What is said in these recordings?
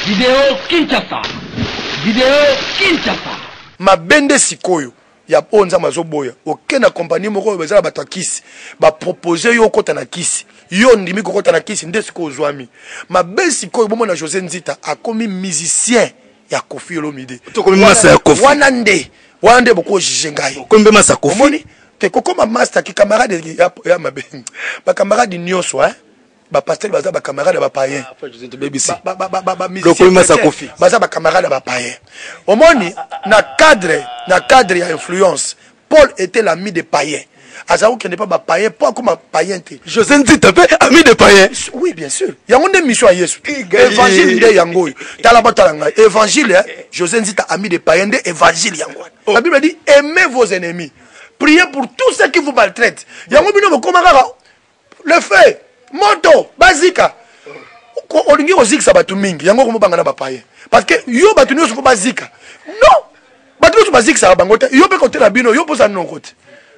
Video Kinshasa. Video Kinshasa. Mabe nde sikoyo ya oyo Nzambe azoboya. Oke na compagnie moko oyo eza na bato ya kisi, bapropose yo okota na kisi, yo ondimi kokota na kisi, nde sikoyo ozwami mabe. Sikoyo bomona José Nzita akomi musicien ya Koffi Olomide. Tokomi masta ya Koffi. Wana nde bokojuge ngai. Okomi mpe masta Koffi. Omoni te kokoma master ki camarade ya mabe, bacamarade nyonso, hein? Bapasteur baza bacamarade ya bapayen. Lokomi masta Koffi. Baza bacamarade ya bapayen. Omoni, na cadre ya influence, Paul était l'ami des païens. Aza kokende mpa bapayen mpo akoma payen te. José Nzita mpe ami de payen. Oui, bien sûr. Yango nde mission ya Yesu, évangile nde yango oyo. Tala, botala ngai, évangile, hein? José Nzita ami de payen nde évangile yango wana. La Bible dit: aimez vos ennemis, priez pour tous ceux qui vous maltraitent. Yango bino bokoma kaka le feu, moto, bazika. Olingi kozikisa bato mingi, yango komobanga na bapayen, parce que yo bato nyonso mpo bazika. Non, bato nyonso bazikisaka bango te. Yo mpe kotela bino, yo mpo oza noko te.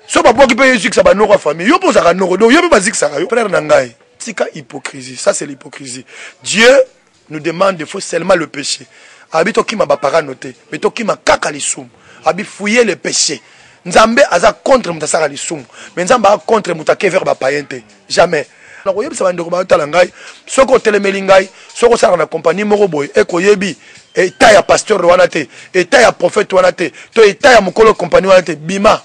So babwaki mpe ezikisa banoko ya famille, yo mpo ozalaka noko, donc yo mpe bazikisaka yo. Frère na ngai, tika hypocrisie, ça c'est l'hypocrisie. Dieu nous demande de fuir seulement le péché. Abi tokima baparano te, mais tokima kaka lisumu. Abi fuyez le péché. Nzambe aza contre moto asalaka lisumu, mais Nzambe aza contre moto ake vers bapayen te, jamais. Nakoyebisa bandeko bayotala ngai, soki otelemeli ngai, soki osalaka na compagnie moko boye, ekoyebi état ya pasteur wana te, état ya prophète wana te, to état ya mokolo compagnie wana te, bima.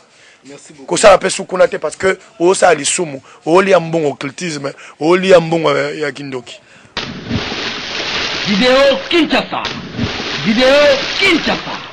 Kosala mpe sukuna te, parce que osala lisumu, olia mbongo occultisme, olia mbongo ya kindoki. Video Kinshasa. Video Kinshasa.